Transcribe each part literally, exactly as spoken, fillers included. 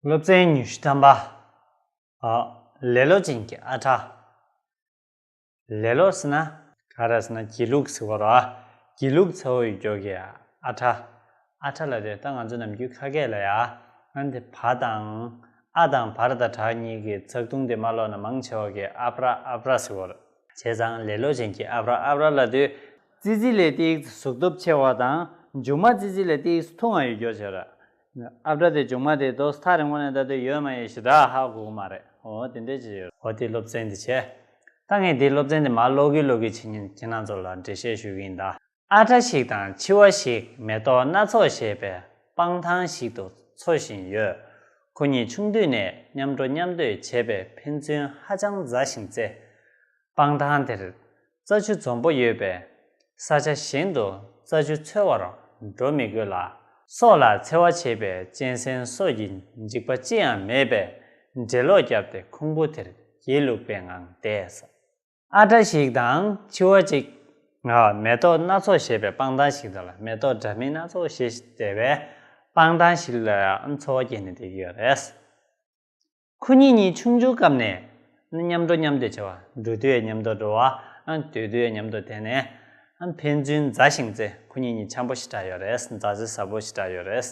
སློབ་ཚན་ཉི་ཤུ་ཐམ་པ། ཨ། ལེ་ལོ་ཅན་གྱི་ཨ་ཕྲ། ལེ་ལོ་ཟེར་ན་ག་རེ་ཟེར་ན་སྒྱིད་ལུག་ཟེར་བ་རེད། སྒྱིད་ལུག་ཚ་བོ་ཡོད་རྒྱུ་གི་ཨ་ཕྲ། ཨ་ཕྲ་ལབ་དུས་ད་ང་ཚོ་ནམ་རྒྱུན་ཁ་སྐད་ལ་ཡ། ཨ་འདི་བ་དང་། ཨ་དང་བར་དང་བྲག་གཉིས་ཀྱི་ཚིག་ཐུང་དེ་མ་ཀློག་ན་མང་ཆེ་བ་གིས་ཨ་ཕྲ་ཨ་ཕྲ་ཟེར་བ་རེད། བྱས་ཙང་ལེ་ལོ་ཅན་གྱི་ཨ་ཕྲ། ཨ་ཕྲ་ལབ་དུས་ཙི་ཙི་ལས་ཏིག་ཙི་གཟུགས་སྟོབས་ཆེ་བ་དང་མཇུག་མ་ཙི་ཙི་ལས་ཏིག་ཙི་ཐུང་བ་ཡོད་རྒྱུ་བྱས་རེད། ཨ་ཕྲ་དེ་མཇུག་མ་དེ་ཏོག་ཙམ་ཐག་རིང་པོ་ནས་ལྟ་དུས་ཡོད་མ་ཡོད་ཞེ་དྲག་ཧ་གོ་གི་མ་རེད། འོ་དེ་འདྲས་ཅིག་ཡོད། འོ་དེ་སློབ་ཚན་དེ་བྱས། ད་ངས་དེའི་སློབ་ཚན་དེ་མར་ཀློག་གིན་ཀློག་གིན་བྱེད་ཉིན་ཁྱེད་རང་ཚོ་ལ་འགྲེལ་བཤད་ཞུ་གི་ཡིན་ད། ཨ་ཕྲ་ཞིག་དང་འཆི་བ་ཞིག་མེ་ཏོག་སྣ་ཚོགས་བཞད་པའི་སྤང་ཐང་ཞིག་ཏུ་འཚོ་བཞིན་ཡོད། ཁོ་གཉིས་ཆུང་དུས་ནས་མཉམ་འགྲོ་མཉམ་སྡོད་བྱེད་པའི་ཕན་ཚུན་ཧ་ཅང་མཛའ་ཞིང་བརྩེ། སྤང་ཐང་དེར་རྩྭ་ཆུ་འཛོམས་པོ་ཡོད་པས། ས་ཆ་གཞན་དུ་རྩྭ་ཆུ་འཚོལ་བར་འགྲོ་མི་དགོས་ལ། སྲོག་ལ་འཚེ་བ་བྱེད་པའི་གཅན་གཟན་སོགས་ཀྱི་འཇིགས་པ་ཅི་ཡང་མེད་པས། འགྲེ་ལོག་བརྒྱབ་སྟེ་ཁུང་བུ་དེར་སྒྱིད་ལུག་པའི་ངང་བསྡད། ཨ་ཕྲ་ཞིག་དང་འཆི་བ་གཅིག་ཨ། མེ་ཏོག་སྣ་ཚོགས་བཞད་པའི་སྤང་ཐང་ཞིག་དང་། ལ་མེ་ཏོག་འདྲ་མིན་སྣ་ཚོགས་བཞད་བསྡད་པའི་སྤང་ཐང་ཞིག་ལ་འཚོ་བ་སྐྱེལ་ནས་བསྡད་ཀྱི་ཡོད་རེད། ཁོ་གཉིས་གཉིས་ཆུང་ཆུང་སྐབས་ནས་མཉམ་འགྲོ་མཉམ་སྡོད་བྱེད་པ། འགྲོ་དུས་ཡང་མཉམ་དུ་འགྲོ་བ། སྡོད་དུས་ཡང་མཉམ་དུ་བསྡད་ནས། ཕན་ཚུན་མཛའ་ཞིང་བརྩེ། ཁོ་གཉིས་གཉིས་འཆམ་པོ་ཞེ་དྲག་ཡོད་རེད། མཛའ་བརྩེ་ཟབ་པོ་ཞེ་དྲག་ཡོད་རེད།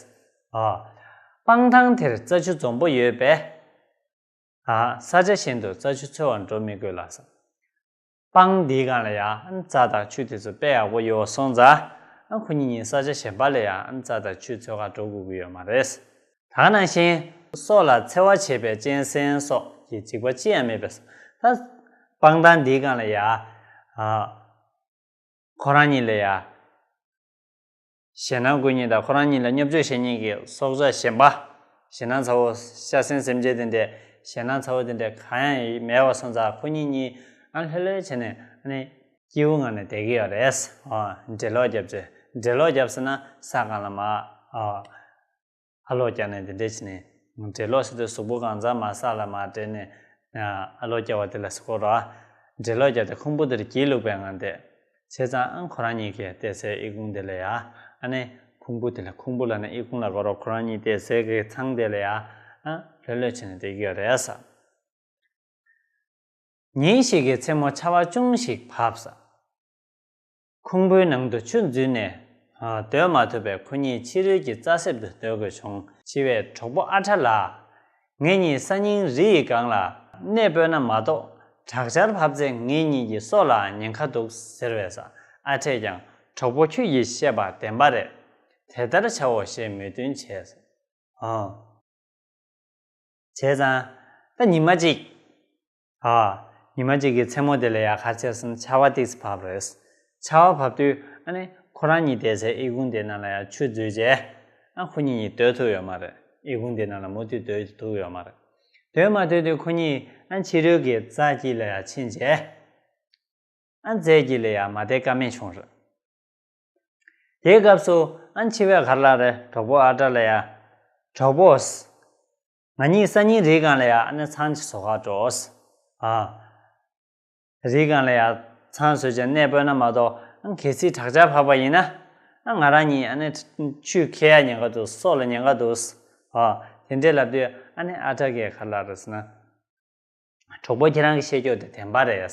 ཨ། སྤང་ཐང་དེར་རྩྭ་ཆུ་འཛོམས་པོ་ཡོད་པས། ཨ། ས་ཆ་གཞན་དུ་རྩྭ་ཆུ་འཚོལ་བར་འགྲོ་མི་དགོས་ལ། སྤང་འདིའི་སྒང་ལ་ཡ་རྩྭ་དང་ཆུ་དེ་ཚོ་དཔེ་ཡག་པོ་ཡོད་སོང་ཙང་། ཁོ་གཉིས་གཉིས་ས་ཆ་གཞན་པ་ལ་ཡ་རྩྭ་དང་ཆུ་འཚོལ་གར་འགྲོ་དགོས་ཀྱི་ཡོད་མ་རེད། ད་ག་ནང་བཞིན་སྲོག་ལ་འཚེ་བ་བྱེད་པའི་གཅན་གཟན་སོགས་ཀྱི་འཇིགས་པ་ཅི་ཡང་མེད་པས། ད་སྤང་ཐང་འདིའི་སྒང་ལ་ཡ། ཨ། ཁོ་རང་གཉིས་ལ་ཡ། ཞེད་སྣང་སྐུལ་མཁན་དང་ཁོ་རང་གཉིས་ལ་བརྙས་བཅོས་བྱེད་མཁན་གྱི་སྲོག་ཆགས་གཞན་པ། ཞེད་སྣང་ཚ་བོ། ཤ་ཟན་སེམས་ཅན་དེ་འདྲས་ཞེད་སྣང་ཚ་བོ་དེ་འདྲས་གང་ཡང་མེད་པ་སོང་ཙང་ཁོ་གཉིས་གཉིས་ཨ་ལྷོད་ལྷོད་བྱས་ནས་ཨ་ནི་སྐྱིད་པོ་ངང་ནས་བསྡད་ཀྱི་ཡོད་རེད། ཨ། འགྲེ་ལོག་རྒྱབ་བྱས། འགྲེ་ལོག་རྒྱབ་ཟེར་ན་ས་སྒང་ལ་མར། ཨ། ཨ་ལོག་རྒྱག་ནས་དེ་འདྲས་བྱས་ནས། འགྲེ་ལོག་ཟེར་དུས་གཟུགས་པོ་གང་ཚང་མར་ས་ལ་མར་སྤྲད་ནས། ཨ་ལོག་རྒྱག་པ་དེ་ལ་ཟེར་གོ་ར། འགྲེ་ལོག་རྒྱབ་སྟེ་ཁུང་བུ་དེར་སྒྱིད་ལུག་པའི་ངང་བསྡད། བྱས་ཙང་ཨ་ཁོ་རང་གཉིས་ཀྱིས་བསྡད་སའི་ཨི་ཁུང་དེ་ལ་ཡ། ཨ་ནི་ཁུང་བུ་དེ་ལ། ཁུང་བུ་ལབ་ན་ཨི་ཁུང་ལ་གོ་རོགས། ཁོ་རང་གཉིས་བསྡད་སའི་གི་ཚང་དེ་ལ་ཡ། ཨ་ལྷོད་ལྷོད་བྱས་ནས་བསྡད་ཀྱི་ཡོད་རེད་ས། ཉིན་ཞིག་གི་མཚན་མོ་ཆར་པ་ཅུང་ཞིག་བབས་ས། ཁུང་བུའི་ནང་དུ་ཆུ་འཛུལ་ནས། ཨ། སྡོད་མ་ཐུབ་པས་ཁོ་གཉིས་ཕྱི་རོལ་གྱི་རྩྭ་གསེབ་ཏུ་སྡོད་དགོས་བྱུང་། འཆི་བས་གྲོགས་པོ་ཨ་ཁྲ་ལ། ངེད་གཉིས་སང་ཉིན་རི་ཡི་སྒང་ལ་གནས་སྤོས་ན་མ་གཏོགས་དྲག་ཆར་བབས་ཚེ་ངེད་གཉིས་ཀྱི་སྲོག་ལའང་ཉེན་ཁ་འདུག་ཟེར་བས་ས། ཨ་ཁྲས་ཀྱང་གྲོགས་པོ་ཁྱོད་ཀྱིས་བཤད་པ་བདེན་པ་རེད། དེ་ལྟར་བྱའོ་ཞེས་མོས་མཐུན་བྱས། ཨ། བྱས་ཙང་། ད་ཉི་མ་གཅིག་ཨ། ཉི་མ་གཅིག་གི་མཚན་མོ་དེ་ལ་ཡ་ག་རེ་བྱས་སོང་། ཆར་པ་ཏོག་ཙམ་བབས་རེད། ཆར་པ་བབས་དུས་ཨ་ནི་ཁོ་རང་གཉིས་བསྡད་སའི་ཨི་ཁུང་དེ་ནང་ལ་ཡ་ཆུ་འཛུལ་རྗེས། ཨ་ཁོ་གཉིས་གཉིས་སྡོད་ཐུབ་ཡོད་མ་རེད། ཨི་ཁུང་དེ་ནང་ལ་མུ་མཐུད་སྡོད་ཐུབ་ཡོད་མ་རེད། སྡོད་མ་ཐུབ་དུས་ཁོ་གཉིས་ཨ་ཕྱི་རོལ་གྱི་རྩྭ་དཀྱིལ་ལ་ཡ་ཕྱིན་རྗེས། ཨ་རྩྭ་དཀྱིལ་ལ་ཡ་མ་བསྡད་ཀ་མེད་བྱུང་རེད། དེའི་སྐབས་སུ་ཨ་འཆི་བས་ག་རེ་ལབ་རེད། གྲོགས་པོ་ཨ་ཁྲ་ལ་ཡ། གྲོགས་པོ། ང་གཉིས་སང་ཉིན་རིའི་སྒང་ལ་ཡ་ཨ་ནི་ཚང་ཅིག་བཟོ་གར་འགྲོ། ཨ། རིའི་སྒང་ལ་ཡ་ཚང་བཟོས་བྱས་གནས་སྤོས་ན་མ་གཏོགས། ཨ་གལ་སྲིད་དྲག་ཆར་བབས་པ་ཡིན་ན། ཨ་ང་རང་གཉིས་ཨ་ནི་ཆུ་འཁྱེར་ཡ་ཉེན་ཁ་འདུག་སྲོག་ལ་ཉེན་ཁ་འདུག་ཨ་དེ་འདྲས་ལབ་དུས་ཨ་ནི་ཨ་ཁྲ་གིས་ག་རེ་ལབ་རེད་ཟེར་ན། གྲོགས་པོ་ཁྱེད་རང་གིས་བཤད་རྒྱུ་དེ་བདེན་པ་རེད།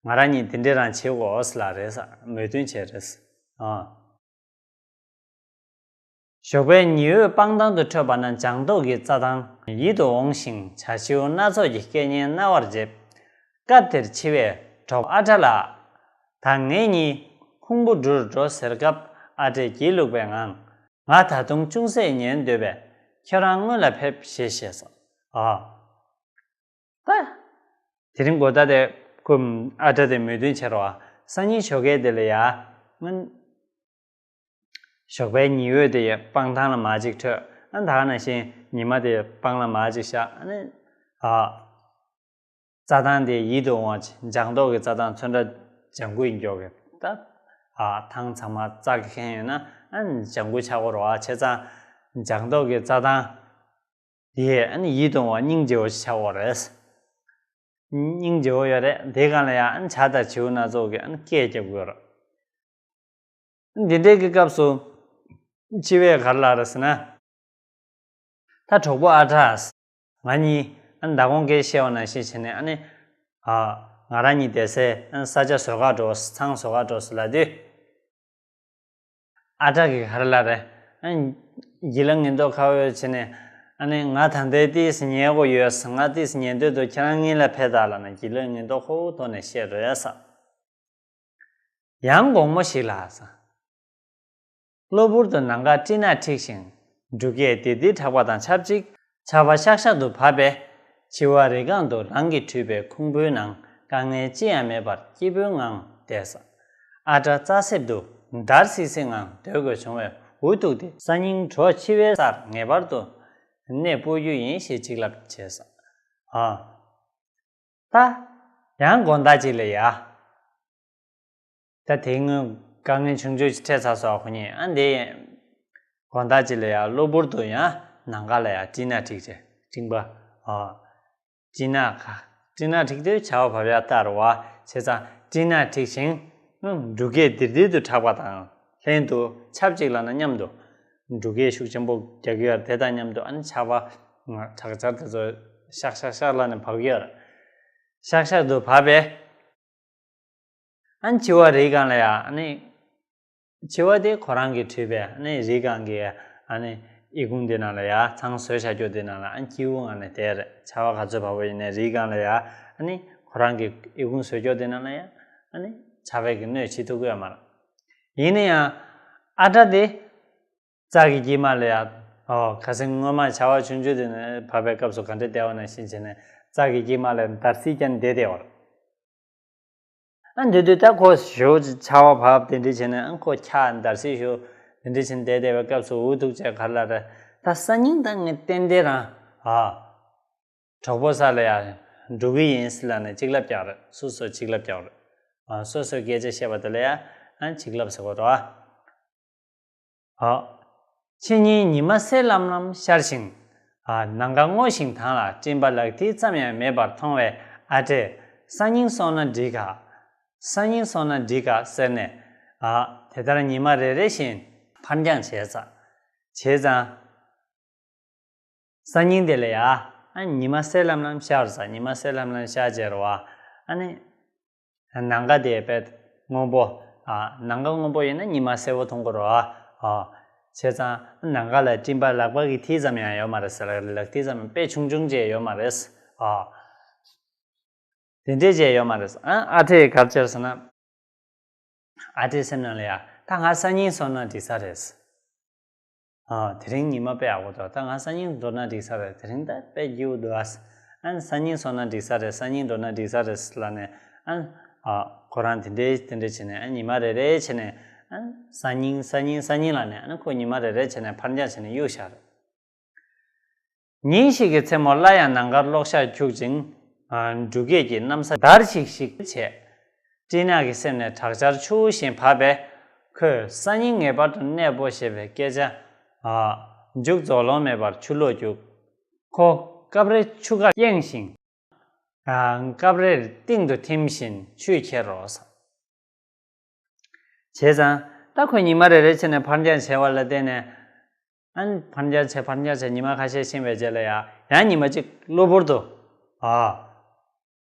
ང་རང་གཉིས་དེ་འདྲས་རང་བྱེད་དགོས་ལབ་རེད། མོས་མཐུན་བྱས་རེད། ཨ། ཞོགས་པའི་ཉི་འོད་སྤང་ཐང་དུ་འཕྲོས་པ་ན་ལྗང་མདོག་གི་རྩྭ་ཐང་ཡིད་དུ་འོང་ཞིང་བྱ་བྱིའུ་སྣ་ཚོགས་ཀྱི་སྐད་སྙན་རྣ་བར་འཇེབས། སྐབས་དེར་འཆི་བས་གྲོགས་ཨ་ཁྲ་ལ། ད་ངེད་གཉིས་ཁུང་བུ་འགྲུལ་འགྲོ་ཟེར་སྐབས་ཨ་ཁྲས་སྒྱིད་ལུག་པའི་ངང་། ང་ད་དུང་ཅུང་ཟད་ཉལ་འདོད་པས་ཁྱོད་རང་སྔོན་ལ་ཕེབས་ཞེས་བཤད་སོ། ཨ། ད། དེ་རིང་གོ་ད་དེ་ཁོ་ཨ་ཁྲ་དེ་མོས་མཐུན་བྱེད་རོགས། སང་ཉིན་ཞོགས་ཀས་དེ་ལ་ཡ། སྔོན། ཞོགས་པའི་ཉི་འོད་དེ་སྤང་ཐང་ལ་མར་ཅིག་འཕྲོས། ཨ་ད་ག་ནང་བཞིན་ཉི་མ་དེ་སྤང་ལ་མར་ཅིག་བཞག་ཨ་ནི། ཨ། རྩྭ་ཐང་དེ་ཡིད་དུ་འོང་བ་ཅིག་ལྗང་མདོག་གི་རྩྭ་ཐང་ཚོན་ཁྲ་ལྗང་གུ་ཡིན་མགྱོགས་གི་ད། ཨ་ཐང་ཚང་མ་རྩྭ་གིས་ཁེངས་ཡོད་ན་ཨ་ནི་ལྗང་གུ་ཆགས་ཀྱི་རེད་བ། བྱས་ཙང་ལྗང་མདོག་གི་རྩྭ་ཐང་དེ་ཨ་ནི་ཡིད་དུ་འོང་བ་སྙིང་རྗེ་བོ་ཞིག་ཆགས་ཀྱི་རེད། སྙིང་རྗེ་བོ་ཡོད་རེད། དེའི་སྒང་ལ་ཡང་ཨ་ནི་བྱ་དང་བྱིའུ་སྣ་ཚོགས་ཀྱིས་ཨ་ནི་སྐད་རྒྱབ་ཀྱི་ཡོད་རེད། འདི་འདྲའི་གི་སྐབས་སུ་འཆི་བས་ག་རེ་ལབ་རེད་ཟེར་ན། ད་གྲོགས་པོ་ཨ་ཁྲ། ང་གཉིས་ཨ་ནི་མདང་དགོང་སྐད་བཤད་པ་ནང་བཞིན་བྱས་ནས་ཨ་ནི། ཨ། ང་རང་གཉིས་བསྡད་སའི་ཨ་ནི་ས་ཆ་བཟོ་གར་འགྲོ། ཚང་བཟོ་གར་འགྲོ་ཟེར་ལབ་དུས། ཨ་ཁྲ་གིས་ག་རེ་ལབ་རེད། ཨ། སྒྱིད་ལ་ངན་མདོག་ཁ་པོ་བྱས་ནས། ཨ་ནི་ང་ད་ལྟའི་ཏིས་ཉལ་དགོས་ཡོད། ང་ཏིས་ཉལ་འདོད་འདུག་ཁྱེད་རང་གཉིས་ལ་ཕེབས་དང་ལབ་ནས་སྒྱིད་ལ་ངན་མདོག་ཁ་པོ་ཐོག་ནས་བཤད་རོགས་ཡ་ས། ཡང་དགོང་མོ་ཞིག་ལ་ས། གློ་བུར་དུ་ནམ་མཁར་སྤྲིན་ནག་འཁྲིགས་ཤིང་། འབྲུག་སྐད་ལྡིར་ལྡིར་གྲགས་པ་དང་ཆབས་ཅིག་ཆར་པ་ཤག་ཤག་ཏུ་བབས་པས། བྱི་བ་རི་སྒང་དུ་རང་གིས་བྲུས་པའི་ཁུང་བུའི་ནང་དཀའ་ངལ་ཅི་ཡང་མེད་པར་སྐྱིད་པོའི་ངང་བསྡད་ས། ཨ་ཁྲ་རྩྭ་གསེབ་ཏུ་འདར་སིག་སིག་ངང་སྡོད་དགོས་བྱུང་བས། འུ་ཐུག་སྟེ་སང་ཉིན་གྲོ་འཆི་བའི་སར་ངེས་པར་དུ་གནས་སྤོ་རྒྱུ་ཡིན་ཞེས་ཅིག་ལབ་བྱས་ས། ཨ། ད། ཡང་དགོང་དག་ཅིག་ལ་ཡ། ད་དེའི་སྔོན་དཀའ་ངལ་ཆུང་ཆུང་ཞིག་འཕྲད་ཚར་སོང་ཁོ་གཉིས། ཨ་འདི། དགོང་དག་ཅིག་ལ་ཡ་གློ་བུར་དུ་ཡང་ནམ་མཁའ་ལ་ཡ་སྤྲིན་ནག་འཁྲིགས་བྱས། སྤྲིན་པ། ཨ། སྤྲིན་ནག་ག་སྤྲིན་ནག་འཁྲིགས་དུས་ཆར་པ་བབས་ཡ་ལྟར་བ། བྱས་ཙང་སྤྲིན་ནག་འཁྲིགས་ཤིང་། ཨ། འབྲུག་སྐད་ལྡིར་ལྡིར་དུ་གྲགས་པ་དང་ལྷན་དུ་ཆབས་ཅིག་ལབ་ན་མཉམ་དུ། འབྲུག་སྐད་ཤུགས་ཆེན་པོ་རྒྱག་གི་ཡོད་རེད། དེ་དང་མཉམ་དུ་ཨ་ནི་ཆར་པ། དྲག་ཆར་དེ་ཚོ་ཤག་ཤག་ཤག་ལབ་ནས་བབས་ཀྱི་ཡོད་རེད། ཤག་ཤག་ཏུ་བབས་པས། ཨ་ནི་བྱི་བ་རིའི་སྒང་ལ་ཡ་ཨ་ནི། བྱི་བ་དེ་ཁོ་རང་གིས་བྲུས་པའི་ཨ་ནི་རིའི་སྒང་གི་ཨ་ནི་ཨི་ཁུང་དེ་ནང་ལ་ཡ་ཚང་བཟོས་བཞག་རྒྱུ་དེ་ནང་ལ་ཨ་ནི་སྐྱིད་པོའི་ངང་ནས་བསྡད་རེད། ཆར་པ་ག་ཚོད་བབས་པ་ཡིན་ནའི་རིའི་སྒང་ལ་ཡ་ཨ་ནི་ཁོ་རང་གི་ཨི་ཁུང་བཟོས་རྒྱུ་དེ་ནང་ལ་ཡ་ཨ་ནི་ཆར་པའི་གི་གནོད་བྱེད་ཐུབ་ཀྱི་ཡོད་མ་རེད། ཡིན་ན་ཡང་ཨ་ཁྲ་དེ། རྩྭ་གི་དཀྱིལ་མ་ལ་ཡ། ཨོ། ཁ་སང་སྔོན་མ་ཆར་པ་ཆུང་ཆུང་དེ་ནས་བབས་པའི་སྐབས་སུ་ག་འདྲ་བསྡད་པ་ནང་བཞིན་བྱས་ནས་རྩྭ་གི་དཀྱིལ་མ་ལ་འདར་སིག་བརྒྱབ་ནས་བསྡད་བསྡད་པ་རེད། ཨ་འདི་དུས་ད་ཁོ་ཞོ་ཆར་པ་བབས་དེ་འདྲ་བྱས་ནས་ཨ་ཁོ་འཁྱག་འདར་སིག་ཞོ་དེ་འདྲ་བྱས་ནས་བསྡད་བསྡད་པའི་སྐབས་སུ་འུ་ཐུག་བྱས་ག་རེ་ལབ་རེད། ད་སང་ཉིན་ད་ངས་ཏན་ཏན་རང་ཨ། གྲོགས་པོ་ས་ལ་ཡ་འགྲོ་གི་ཡིན་ཟེར་ལབ་ནས་ཅིག་ལབ་རྒྱག་རེད། སོ་སོ་ཅིག་ལབ་རྒྱག་རེད། ཨ། སོ་སོའི་སྐད་ཆ་བཤད་པ་དེ་ལ་ཡ་ཨ་ཅིག་ལབ་ཟེར་གོ་རེད་བ། ཨ། ཕྱི་ཉིན་ཉི་མ་གསལ་ལམ་ལམ་ཤར་ཞིང་། ཨ། ནམ་མཁའ་སྔོ་ཞིང་དྭངས་ལ་སྤྲིན་པ་ལག་མཐིལ་ཙམ་ཡང་མེད་པར་མཐོང་བས། ཨ་ཁྲས་སང་ཉིན་སོང་ན་འགྲིག་ག་སང་ཉིན་སོང་ན་འགྲིག་ག་ཟེར་ནས། ཨ། དེ་ལྟར་ཉི་མ་རེ་རེ་བཞིན་ཕར་འགྱངས་བྱས་ཙང་། བྱས་ཙང་། སང་ཉིན་དེ་ལ་ཡ། ཨ། ཉི་མ་གསལ་ལམ་ལམ་ཤར་ས། ཉི་མ་གསལ་ལམ་ལམ་ཤར་བྱས་རེད་བ། ཨ་ནི། ནམ་མཁའ་དེ་དཔེ་སྔོན་པོ། ཨ། ནམ་མཁའ་སྔོན་པོ་ཡིན་ན་ཉི་མ་གསལ་པོ་མཐོང་གི་རེད་བ། ཨ། བྱས་ཙང་ནམ་མཁའ་ལ་སྤྲིན་པ་ལག་པ་གི་མཐིལ་ཙམ་ཡང་ཡོད་མ་རེད་ཟེར། ལག་མཐིལ་ཙམ་དཔེ་ཆུང་ཆུང་ཅིག་ཡོད་མ་རེད། ཨ། དེ་འདྲས་ཅིག་ཡོད་མ་རེད། ཨ། ཨ་ཁྲས་ག་རེ་བྱས་ཟེར་ན། ཨ་ཁྲའི་སེམས་ནང་ལ་ཡ། ད་ང་སང་ཉིན་སོང་ན་འགྲིག་ས་རེད། ཨ། དེ་རིང་ཉི་མ་དཔེ་ཡག་པོ་འདུག་ད་ང་སང་ཉིན་འགྲོ་ན་འགྲིག་ས་རེད། དེ་རིང་ད་དཔེ་སྐྱིད་པོ་འདུག་ཨ། ཨ། སང་ཉིན་སོང་ན་འགྲིག་ས་རེད། སང་ཉིན་འགྲོ་ན་འགྲིག་ས་རེད་ལབ་ནས། ཨ། ཨ། ཁོ་རང་དེ་འདྲས་དེ་འདྲས་བྱས་ནས། ཨ། ཉི་མ་རེ་རེ་བྱས་ནས། ཨ། སང་ཉིན་སང་ཉིན་སང་ཉིན་ལབ་ནས། ཨ་ནི་ཁོ་ཉི་མ་རེ་རེ་བྱས་ནས་ཕར་འགྱངས་བྱས་ནས་གཡུགས་བཞག་རེད། ཉིན་ཞིག་གི་མཚན་མོ་སླར་ཡང་ནམ་མཁར་གློག་ཞགས་འཁྱུག་ཅིང་། ཨ། འབྲུག་སྐད་ཀྱིས་གནམ་ས་འདར་ཤིག་ཤིག་བྱས། སྤྲིན་ནག་གི་གསེབ་ནས་དྲག་ཆར་ཆུ་བོ་བཞིན་བབས་པས། ཁོས་སང་ཉིན་ངེས་པར་དུ་གནས་སྤོ་ཞེས་པའི་སྐད་ཆ། ཨ། མཇུག་རྫོགས་ལོང་མེད་པར་ཆུ་ལོག་རྒྱུག་ཁོ་སྐབས་རེ་ཆུ་ཁར་གཡེང་ཞིང་། ཨ། སྐབས་རེར་གཏིང་དུ་ཐིམ་བཞིན་ཆུས་ཁྱེར་རོ། བྱས་ཙང་ད་ཁོས་ཉི་མ་རེ་རེ་བྱས་ནས་ཕར་འགྱངས་བྱས་པ་ལ་བརྟེན་ནས། ཨ་ནི་ཕར་འགྱངས་བྱས་ཕར་འགྱངས་བྱས་ཉི་མ་ཁ་ཤས་ཕྱིན་པའི་རྗེས་ལ་ཡ། ཡང་ཉི་མ་གཅིག་གློ་བུར་དུ། ཨ།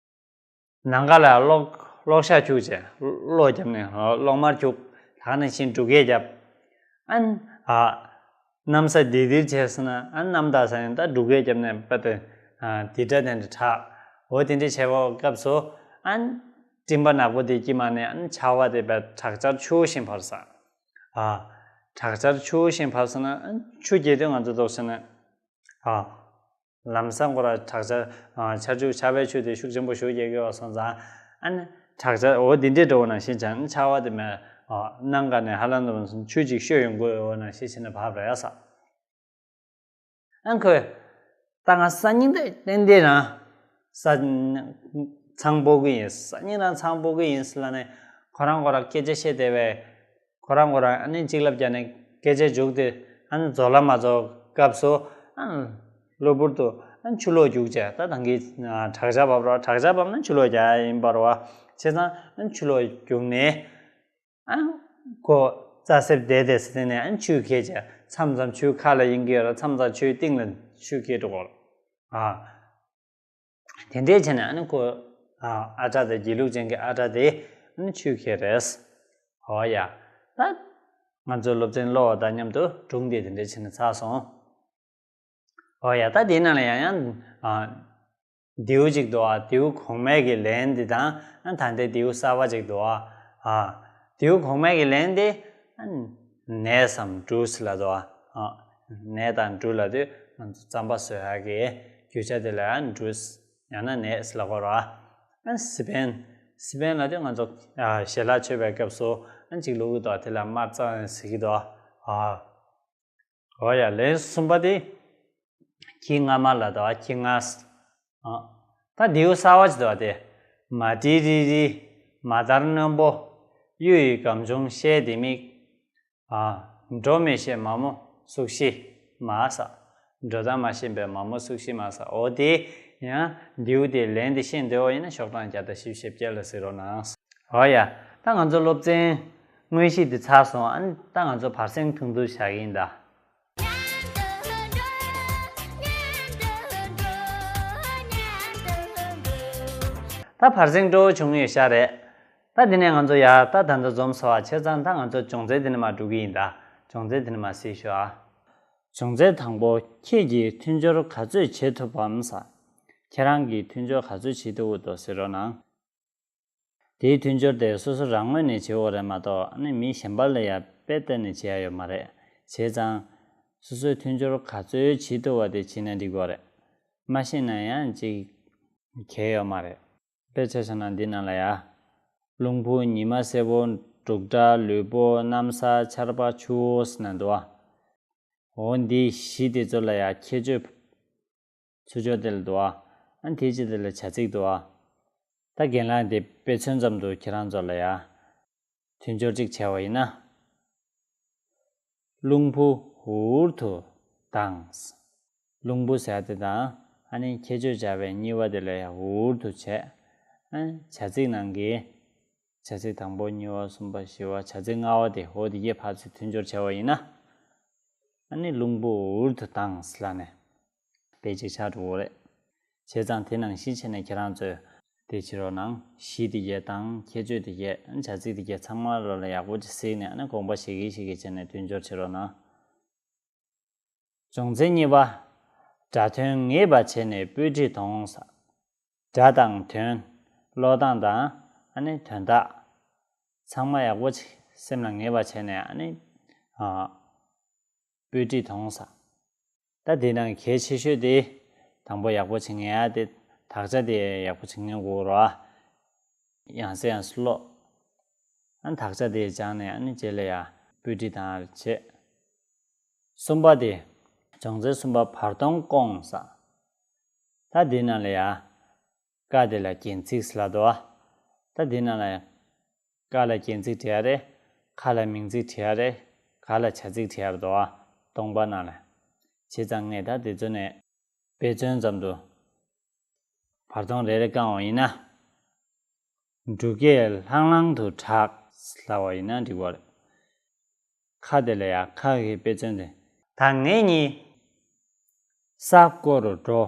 ནམ་མཁའ་ལ་གློག་གློག་ཞགས་འཁྱུག་བྱས། གློག་བརྒྱབ་ནས་གློག་དམར་འཁྱུག་ད་ག་ནང་བཞིན་འབྲུག་སྐད་བརྒྱབ། ཨ་ནི། ཨ། གནམ་ས་ལྡིར་ལྡིར་བྱས་སོང་ན། ཨ། གནམ་བདག་ས་ཡང་ད་འབྲུག་སྐད་བརྒྱབ་ནས་དཔེ་དེ། ཨ། ལྡིར་སྒྲ་དེ་འདྲ་གྲགས། འོ་དེ་འདྲ་བྱས་པའི་སྐབས་སུ། ཨ། སྤྲིན་པ་ནག་པོ་དེ་དཀྱིལ་མ་ནས། ཨ། ཆར་པ་དེ་དཔེ་དྲག་ཆར་ཆུ་བཞིན་བབས་ས། ཨ། དྲག་ཆར་ཆུ་བཞིན་བབས་སོང་ན། ཨ། ཆུ་རྒྱག་དུས་ང་ཚོ་འདུག་སེ་ན། ཨ། ལམ་སང་ཁོ་ར་དྲག་ཆར། ཨ། ཆར་ཆུ་ཆར་པའི་ཆུ་དེ་ཤུགས་ཆེན་པོ་ཞིག་རྒྱག་གི་ཡོད་སོང་ཙང་། ཨ་ནི་དྲག་ཆར་འོ་དེ་འདྲས་འགྲོ་བ་ནང་བཞིན་ཆར་པ་དེ་མེད། ཨ། སྣང་ག་ནས་ཧ་ལམ་དུ་ཆུ་ཅིག་ཤོར་ཡོང་གི་ཡོད་ནང་བཞིན་བྱས་ནས་བབས་རེད་ས། ཨ། ཁོས་ད་ང་སང་ཉིན་དེ་ཏན་ཏན་རང་ས་ཚང་སྤོ་གི་ཡིན། སང་ཉིན་རང་ཚང་སྤོ་གི་ཡིན་ཟེར་ལབ་ནས་ཁོ་རང་ཁོ་རང་སྐད་ཆ་བཤད་བསྡད་པས། ཁོ་རང་ཁོ་རང་ཨ་ནི་གཅིག་ལབ་བརྒྱབ་ནས་སྐད་ཆ་མཇུག་དེ་ཨ་ནི་རྫོགས་ལ་མ་རྫོགས་སྐབས་སུ། ཨ། གློ་བུར་དུ་ཨ་ཆུ་ལོག་རྒྱུག་བྱས། ད་ད་གིན་དྲག་ཆར་བབས་རོགས། དྲག་ཆར་བབས་ན་ཆུ་ལོག་རྒྱག་ཡ་ཡིན་པ་རེད་བ། བྱས་ཙང་ཨ་ཆུ་ལོག་རྒྱུག་ནས། ཨ། ཁོ་རྩྭ་གསེབ་བསྡད་བསྡད་ཟེར་ནས། ཨ། ཆུས་ཁྱེར་བྱས། མཚམས་མཚམས་ཆུའི་ཁ་ལ་གཡེང་གི་ཡོད་རེད། མཚམས་མཚམས་ཆུའི་གཏིང་ལ་ ཆུ་སྐྱེས་འགྲོ་གོ། ཨ། དེ་འདྲའི་བྱས་ནས་ཨ་ནི་ཁོ། ཨ། ཨ་སྒྲ་དེ་སྒྱིད་ལུག་ཅན་གྱི་ཨ་སྒྲ་དེ་ཨ་ནི་ཆུ་སྐྱེས་རེད། འོ་ཡ། ད་ང་ཚོའི་སློབ་ཚན་ཀློག་པ་དང་མཉམ་དུ་སྒྲུང་དེ་དེ་འདྲ་བྱས་ནས་ཚར་སོང་། འོ་ཡ། ད་དེའི་ནང་ལ་ཡང་ཡང་། ཨ། མདེའུ་གཅིག་འདུག་ཨ། མདེའུ་གོང་མའི་གི་ལན་དེ་དང་ཨ་ད་ལྟའི་མདེའུ་གསར་པ་གཅིག་འདུག་ཨ། ཨ། མདེའུ་གོང་མའི་གི་ལན་དེ་ཨ་ནས་སམ་འབྲུ་ཟེར་ལབ་འདུག་ཨ། ཨ། ནས་དང་འབྲུ་ལབ་དུས་ང་ཚོ་རྩམ་པ་བཟོ་ཡག་གི་རྒྱུ་ཆ་དེ་ལ་ཨ་འབྲུ་ཡང་ན་ནས་ཟེར་ལབ་དགོས་རེད་ཨ། ཨ། སི་པན། སི་པན་ལབ་དུས་ང་ཚོ། ཨ། ཞལ་ལག་མཆོད་པའི་སྐབས་སུ་ཨ་གཅིག་བླུག་གི་འདུག་ཨ། དེ་ལ་དམར་རྩ་ཟེར་གྱི་འདུག་ཨ། འོ་ཡ། ལན་གསུམ་པ་དེ། ཁྱི་རྔ་མ་ལ་དང་ཁྱི་རྔ། ཨ། ད་མདེའུ་གསར་པ་ཅིག་འདུག་སྟེ། མ་ཏི་རི་རི། མ་ལྟར་རྣོན་པོ། གཡུ་ཡི་སྒམ་ཆུང་བཤལ་ཏེ་མིག་ཨ། འགྲོ་མི་ཤེས་མ་མོ་སུག་ཤི་མ་ཟ། འགྲོ་སྟངས་མ་ཤེས་པའི་མ་མོ་སུག་ཤི་མ་ཟ། འོ་དེ་ཡང་མདེའུ་དེ་ལན་དེ་ཤེས་འདོད་པ་ཡིན་ན་ཤོག་གྲངས་བརྒྱ་དང་བཞི་བཅུ་ཞེ་བརྒྱད་ལ་གཟིགས་རོགས་གནང་། འོ་ཡ། ད་ང་ཚོ་སློབ་ཚན་དངོས་གཞི་འདི་ཚར་སོང་། ཨ་ནི་ད་ང་ཚོ་བར་གསེང་ཐུང་ཐུང་བཞག་གི་ཡིན་ད། ད་བར་གསེང་སྤྲོ་བོ་བྱུང་ཡོད་ཤག་རེད། ད་དེ་ནས་ང་ཚོ་ཡ་ད་ད་ལྟ་འཛོམས་ཚར་བ་བྱས་ཙང་ད་ང་ཚོ་སྦྱོང་ཚན་འདི་ནས་མར་འགྲོ་གི་ཡིན་ད། སྦྱོང་ཚན་འདི་ནས་མར་གཟིགས་ཤོག་ཨ། སྦྱོང་ཚན་དང་པོ། ཁྱེད་ཀྱིས་མཐུན་སྦྱོར་ག་ཚོད་བྱེད་ཐུབ་བམ་ཟེར། ཁྱེད་རང་གིས་མཐུན་སྦྱོར་ག་ཚོད་བྱེད་ཐུབ་འདུག་གཟིགས་རོགས་གནང་། དེའི་མཐུན་སྦྱོར་དེ་སོ་སོ་རང་ངོས་ནས་བྱེད་དགོས་རེད་མ་གཏོགས་ཨ་ནི་མི་གཞན་པ་ལ་ཡ་དཔེ་བལྟས་ནས་བྱེད་ཡ་ཡོད་མ་རེད། བྱས་ཙང་སོ་སོའི་མཐུན་སྦྱོར་ག་ཚོད་བྱེད་ཐུབ་པ་དེ་བྱེད་ན་འགྲིག་གི་རེད། མ་ཤེས་ན་ཡང་ཅིག་གལ་ཡོད་མ་རེད། དཔེར་ཆ་བཞག་ན་འདི་ནང་ལ་ཡ། རླུང་བུ། ཉི་མ་སེར་པོ། འབྲུག་སྒྲ། ལུས་པོ། གནམ་ས། ཆར་པ། ཆུ་བོ་ཟེར་ནས་འདུག་བ། འོ་འདི་བཞི་དེ་ཚོ་ལ་ཡ་ཁྱད་ཆོས། ཚུར་སྦྱོར་དེ་ལ་འདུག་བ། ཨ་དེའི་རྗེས་དེ་ལ་བྱ་ཚིག་འདུག་བ། ད་རྒན་ལགས་འདི་དཔེ་མཚོན་ཙམ་དུ་ཁྱེད་རང་ཚོ་ལ་ཡ། མཐུན་སྦྱོར་གཅིག་བྱས་པ་ཡིན་ན། རླུང་བུ་འུར་དུ་ལྡང་། རླུང་བུ་ཟེར་དེ་དང་ཨ་ནི་ཁྱད་ཆོས་སྦྱར་བའི་གཉིས་པ་དེ་ལ་ཡང་འུར་དུ་བྱས། ཨ་ནི་བྱ་ཚིག་ནང་གི་བྱ་ཚིག་དང་པོ་གཉིས་པ་གསུམ་པ་བཞི་པ་བྱ་ཚིག་ལྔ་པ་དེ་འོ་དེ་གས་ཕར་ཚུར་མཐུན་སྦྱོར་བྱས་པ་ཡིན་ན། ཨ་ནི་རླུང་བུ་འུར་དུ་ལྡང་ལབ་ནས། དཔེ་ཅིག་ཆགས་འགྲོ་གི་རེད། བྱས་ཙང་དེ་ནང་བཞིན་བྱས་ནས་ཁྱེད་རང་ཚོས་དེ་བྱེད་རོགས་གནང་། གཞི་དེ་གས་དང་ཁྱད་ཆོས་དེ་གས། བྱ་ཚིག་དེ་གས་ཚང་མ་ལོ་ལ་ཡག་པོ་ཅིག་གཟིགས་ནས་ཨ་ནི་དགོངས་པ་བཞེས་ཀྱིན་བཞེས་ཀྱིན་བྱས་ནས་མཐུན་སྦྱོར་བྱེད་རོགས་གནང་། སྦྱོང་ཚན་གཉིས་པ། སྒྲ་དོན་ངེས་པ་བྱས་ནས་སྤོས་དྲི་མཐོང་ཟེར། སྒྲ་དང་དོན། ཀློག་སྟངས་དང་ཨ་ནི་དོན་དག་ཚང་མ་ཡག་པོ་ཅིག་སེམས་ལ་ངེས་པ་བྱས་ནས་ཨ་ནི། ཨ། སྤོས་དྲི་མཐོང་ཟེར། ད་དེ་ནང་གལ་ཆེ་ཤོས་དེ། དང་པོ་ཡག་པོ་བྱེད་མཁན་ཡ་དེ། དག་ཆ་དེ་ཡག་པོ་བྱེད་མཁན་དགོས་ར། ཡང་སེ་ཡང་སེ་ཀློག་ཨ་ནི་དག་ཆ་དེ་སྦྱངས་ནས་ཨ་ནི་རྗེས་ལ་ཡ་སྤོས་དྲི་དང་བྱེད། གསུམ་པ་དེ། སྦྱོང་ཚན་གསུམ་པ་བར་སྟོང་སྐོང་ཟེར། ད་འདི་ནང་ལ་ཡ། ཀ་དེ་ལ་རྒྱན་ཚིག་ཟེར་ལབ་འདུག་བ། ད་འདི་ནང་ལ་ཡ། ཀ་ལ་རྒྱན་ཚིག་བྲིས་ཡ་རེད། ཁ་ལ་མིང་ཚིག་བྲིས་ཡ་རེད། ག་ལ་བྱ་ཚིག་བྲིས་ཡ་རེད་འདུག་བ། སྟོང་པ་ནང་ལ། བྱས་ཙང་ངས་ད་དེ་ཚོ་ནས། དཔེ་མཚོན་ཙམ་དུ། བར་སྟོང་རེ་རེ་བསྐང་བ་ཡིན་ན། འབྲུག་སྐད་ལྷང་ལྷང་དུ་གྲགས་ལབ་པ་ཡིན་ན་འགྲིག་པ་རེད། ཁ་དེ་ལ་ཡ་ཁ་གི་དཔེ་མཚོན་དེ། ད་ངེད་གཉིས་ས་སྐོར་རུ་འགྲོ།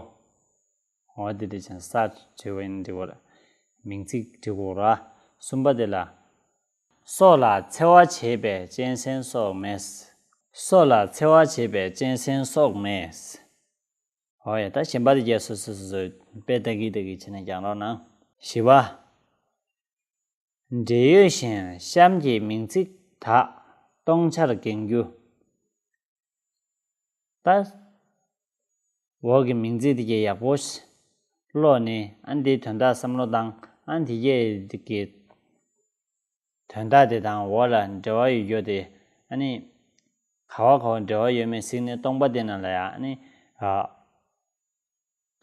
འོ་དེ་དེ་བྱས་ས་བྲིས་པ་ཡིན་ན་འགྲིག་པ་རེད། མིང་ཚིག་བྲིས་དགོས་ར། གསུམ་པ་དེ་ལ། སྲོག་ལ་འཚེ་བ་བྱེད་པའི་གཅན་གཟན་སྲོག་མེད། སྲོག་ལ་འཚེ་བ་བྱེད་པའི་གཅན་གཟན་སྲོག་མེད། འོ་ཡ། ད་གཞན་པ་དེ་རྒྱས་སོ་སོ་སོ་སོ་དཔེ་ལྟ་གི་ལྟ་གི་བྱས་ནས་ཀྱང་རོགས་གནང་། བཞི་པ། འབྲེལ་ཡོད་གཞན་གཤམ་གྱི་མིང་ཚིག་དག་སྟོང་ཆར་འགེངས་རྒྱུ། ད། འོག་གི་མིང་ཚིག་དེ་གས་ཡག་པོ་ཀློག་ནས་ཨ་འདིའི་དོན་དག་བསམ་བློ་བཏང་། ཨ་འདི་གས་དེ་གས། དོན་དག་དེ་དང་འོག་ལ་འབྲེལ་བ་ཡོད་རྒྱུ་དེ་ཨ་ནི། ག་བ་ག་བ་འབྲེལ་བ་ཡོད་མེད་གཟིགས་ནས་སྟོང་པ་དེ་ནང་ལ་ཡ་ཨ་ནི། ཨ།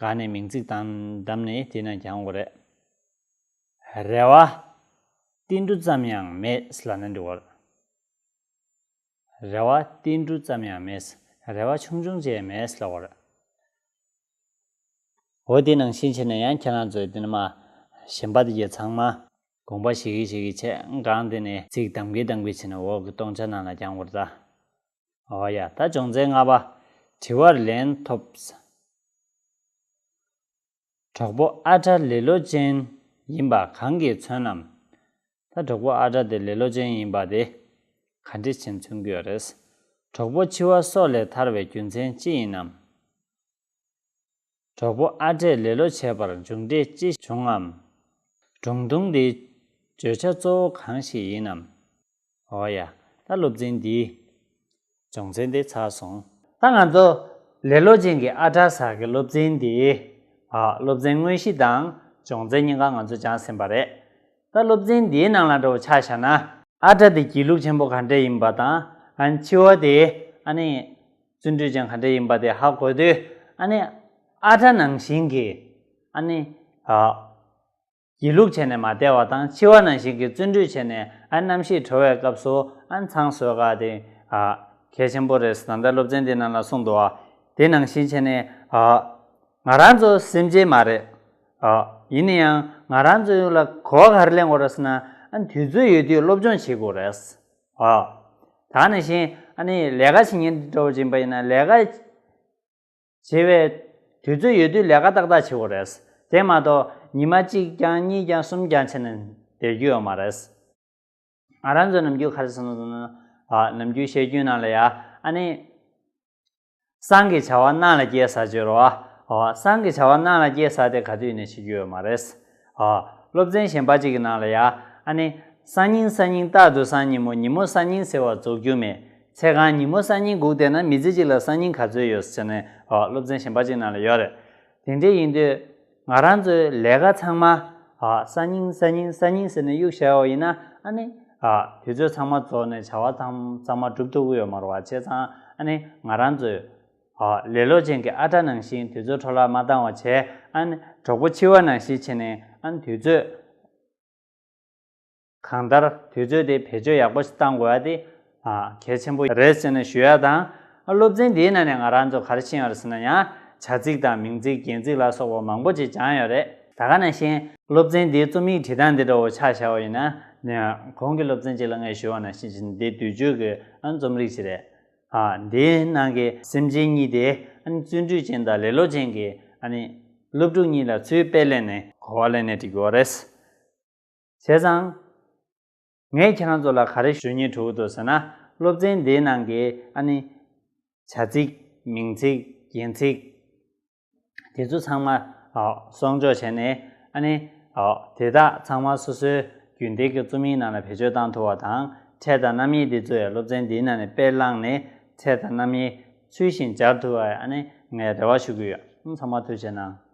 ག་ནས་མིང་ཚིག་དང་བདམས་ནས་དེ་ནང་སྦྱང་དགོས་རེད། རེ་བ། ཏིལ་འབྲུ་ཙམ་ཡང་མེད་ལབ་ན་འགྲིག་གོ། རེ་བ་ཏིལ་འབྲུ་ཙམ་ཡང་མེད། རེ་བ་ཆུང་ཆུང་ཅིག་ཡང་མེད་ལབ་དགོས་རེད། འོ་དེ་ནང་བཞིན་བྱས་ན་ཡང་ཁྱེད་རང་ཚོས་དེ་ནས་མ། གཞན་པ་དེ་གས་ཚང་མ། དགོངས་པ་བཞེས་ཀྱིན་བཞེས་ཀྱིན་བྱས། གང་དེ་ནས་ཚིག་བདམས་ཀྱིན་བདམས་ཀྱིན་བྱས་ནས་འོག་གི་སྟོང་ཆ་ནང་ལ་སྦྱང་དགོས་རེད་ད། འོ་ཡ། ད་སྦྱོང་ཚན་ལྔ་པ། དྲི་བར་ལན་ཐོབ། གྲོགས་པོ་ཨ་བྲ་ལེ་ལོ་ཅན་ཡིན་པ་གང་གིས་མཚོན་ནམ། ད་གྲོགས་པོ་ཨ་བྲ་དེ་ལེ་ལོ་ཅན་ཡིན་པ་དེ་ག་འདྲ་བྱས་མཚོན་གྱི་ཡོད་རེད། གྲོགས་པོ་འཆི་བ་སྲོག་ལས་ཐར་བའི་རྒྱུ་མཚན་ཅི་ཡིན་ནམ། གྲོགས་པོ་ཨ་བྲས་ལེ་ལོ་བྱས་པར་མཇུག་འབྲས་ཅི་བྱུང་ངམ། སྒྲུང་ཐུང་འདིའི་བརྗོད་བྱ་གཙོ་བོ་གང་ཞིག་ཡིན་ནམ། འོ་ཡ། ད་སློབ་ཚན་འདིའི་སྦྱོང་ཚན་དེ་ཚར་སོང་། ད་ང་ཚོ་ལེ་ལོ་ཅན་གྱི་ཨ་བྲ་ཟེར་གྱི་སློབ་ཚན་འདིའི་ཨ་སློབ་ཚན་དངོས་གཞི་དང་སྦྱོང་ཚན་གཉིས་ཀ་ང་ཚོ་སྦྱངས་ཟིན་པ་རེད། ད་སློབ་ཚན་འདིའི་ནང་ལ་འདྲ་བོ་ཆ་བཞག་ན། ཨ་བྲ་དེ་སྒྱིད་ལུག་ཆེན་པོ་ག་འདྲ་ཡིན་པ་དང་། ཨ་ནི་འཆི་བ་དེ་ཨ་ནི་བརྩོན་འགྲུས་ཅན་ག་འདྲ་ཡིན་པ་དེ་ཧ་གོ་དུས། ཨ་ནི་ཨ་བྲ་ནང་བཞིན་གྱི་ཨ་ནི་ཨ་སྒྱིད་ལུག་བྱས་ནས་མ་བསྡད་པ་དང་། འཆི་བ་ནང་བཞིན་གྱི་བརྩོན་འགྲུས་བྱས་ནས་ཨ་རྣམ་ཤེས་གྲོལ་བའི་སྐབས་སུ་ཨ་ནི་ཚང་བཟོ་ག་དེ་ཨ་གལ་ཆེན་པོ་རེད། ད་ལྟ་སློབ་ཚན་འདི་ནང་ལ་གསུངས་འདུག་ཨ། དེ་ནང་བཞིན་བྱས་ནས་ཨ། ང་རང་ཚོ་སེམས་ཅན་མ་རེད། ཨ། ཡིན་ན་ཡང་ང་རང་ཚོ་ལ་གོ་བ་ག་རེ་ལེན་དགོས་རེད་ཟེར་ན། ཨ། དུས་ཚོད་ཡོད་དུས་སློབ་སྦྱོང་བྱེད་དགོས་རེད། ཨ། ད་ནང་བཞིན་ཨ་ནི་ལས་ཀ་བྱེད་མཁན་འདྲ་བོ་ཡིན་པ་ཡིན་ན། ལས་ཀ་བྱེད་པའི་དུས་ཚོད་ཡོད་དུས་ལས་ཀ་ཏག་ཏག་བྱེད་དགོས་རེད། དེ་མ་གཏོགས་ཉི་མ་གཅིག་ཀྱང་གཉིས་ཀྱང་གསུམ་ཀྱང་བྱས་ནས་བསྡད་རྒྱུ་ཡོད་མ་རེད། ང་རང་ཚོ་ནམ་རྒྱུན་ག་རེ་ཟེར་ན། ཨ། ནམ་རྒྱུན་བཤད་རྒྱུན་ནང་ལ་ཡ། ཨ་ནི། སང་གི་བྱ་བ་གནངས་ལ་སྐྱེལ་ཟེར་གྱི་ཡོད་རེད་བ། ཨོ། སང་གི་བྱ་བ་གནངས་ལ་སྐྱེལ་ཟེར་དེ་ག་དུས་ནས་བྱེད་རྒྱུ་ཡོད་མ་རེད། ཨོ། སློབ་ཚན་གཞན་པ་གཅིག་གི་ནང་ལ་ཡ། ཨ་ནི། སང་ཉིན་སང་ཉིན་རྟག་ཏུ་སང་ཉིན་མོ། ཉིན་མོ་སང་ཉིན་ཟེར་བ་རྫོགས་རྒྱུ་མེད། ཚེ་གང་ཉིན་མོ་སང་ཉིན་སྒུག་བསྡད་ན་མི་ཚེ་གཅིག་ལ་སང་ཉིན་ག་ཚོད་ཡོད་ཟེར་ནས། ཨོ། སློབ་ཚན་གཞན་པ་གཅིག་ནང་ལ་ཡོད་རེད། དེ་འདྲ་ཡིན་དུས་ང་རང་ཚོའི་ལས་ཀ་ཚང་མ། ཨ། སང་ཉིན་སང་ཉིན་སང་ཉིན་ཟེར་ནས་གཡུག་བཞག་པ་ཡིན་ན། ཨ་ནི། ཨ། དུས་ཚོད་ཚང་མ་རྫོགས་ནས་བྱ་བ་ཚང་ཚང་མ་སྒྲུབ་ཐུབ་ཀྱི་ཡོད་མ་རེད་བ། བྱས་ཙང་ཨ་ནི་ང་རང་ཚོའི། ཨ། ལེ་ལོ་ཅན་གྱི་ཨ་བྲ་ནང་བཞིན་དུས་ཚོད་འཕྲོ་བརླག་མ་བཏང་བ་བྱས། ཨ་ནི་གྲོགས་པོ་འཆི་བ་ནང་བཞིན་བྱས་ནས། ཨ་ནི་དུས་ཚོད། གང་ལྟར་དུས་ཚོད་དེ་བེད་སྤྱོད་ཡག་པོ་ཞིག་བཏང་དགོས་ཡ་དེ། ཨ། གལ་ཆེན་པོ་རེད་ཟེར་ནས་ཞུ་ཡ་དང་། ཨ། སློབ་ཚན་འདིའི་ནང་ནས་ང་རང་ཚོ་ག་རེ་ཤེས་ཡོད་རེད་ཟེར་ན། ཡང་བྱ་ཚིག་དང་མིང་ཚིག་རྒྱན་ཚིག་ལ་སོགས་པ་མང་པོ་ཅིག་སྦྱངས་ཡོད་རེད། ད་ག་ནང་བཞིན་སློབ་ཚན་འདིའི་རྩོམ་ཡིག་བྲིས་སྟངས་འདི་འདྲ་བོ་ཆ་བཞག་པ་ཡིན་ན། གོང་གི་སློབ་ཚན་གཅིག་ལ་ངས་ཞུས་པ་ནང་བཞིན་བྱས་ནས་འདི་བསྡུས་བརྗོད་ཀྱི། ཨ། རྩོམ་རིག་ཅིག་རེད། ཨ། འདིའི་ནང་གི་སེམས་ཅན་གཉིས་དེ། ཨ་ནི་བརྩོན་འགྲུས་ཅན་དང་ལེ་ལོ་ཅན་གྱི། ཨ་ནི་སློབ་ཕྲུག་གཉིས་ལ་ཚུར་དཔེ་ལེན་ནས་གོ་བ་ལེན་ནས་འབྲི་དགོས་རེད། བྱས་ཙང་། ངས་ཁྱེད་རང་ཚོ་ལ་ག་རེ་ཞུ་སྙིང་བྲོ་གི་འདུག་ཟེར་ན། སློབ་ཚན་འདིའི་ནང་གི། ཨ་ནི། བྱ་ཚིག་མིང་ཚིག་རྒྱན་ཚིག་དེ་ཚོ་ཚང་མ། ཨ། གསོག་འཇོག་བྱས་ནས། ཨ་ནི། ཨ། དེ་དག་ཚང་མ་སོ་སོའི་རྒྱུན་ལྡན་གྱི་རྩོམ་ཡིག་ནང་ལ་བེད་སྤྱོད་བཏང་ཐུབ་པ་དང་། ཕྲད་དང་རྣམ་དབྱེ་འདི་ཚོ་ཡང་སློབ་ཚན་འདིའི་ནང་ནས་དཔེ་བླངས་ནས། ཕྲད་དང་རྣམ་དབྱེ་ཚུལ་བཞིན་སྦྱར་ཐུབ་པ། ཨ་ནི་ངས་རེ་བ་ཞུ་གི་ཡོད། ཚང་མ་ཐུགས་རྗེ་གནང་།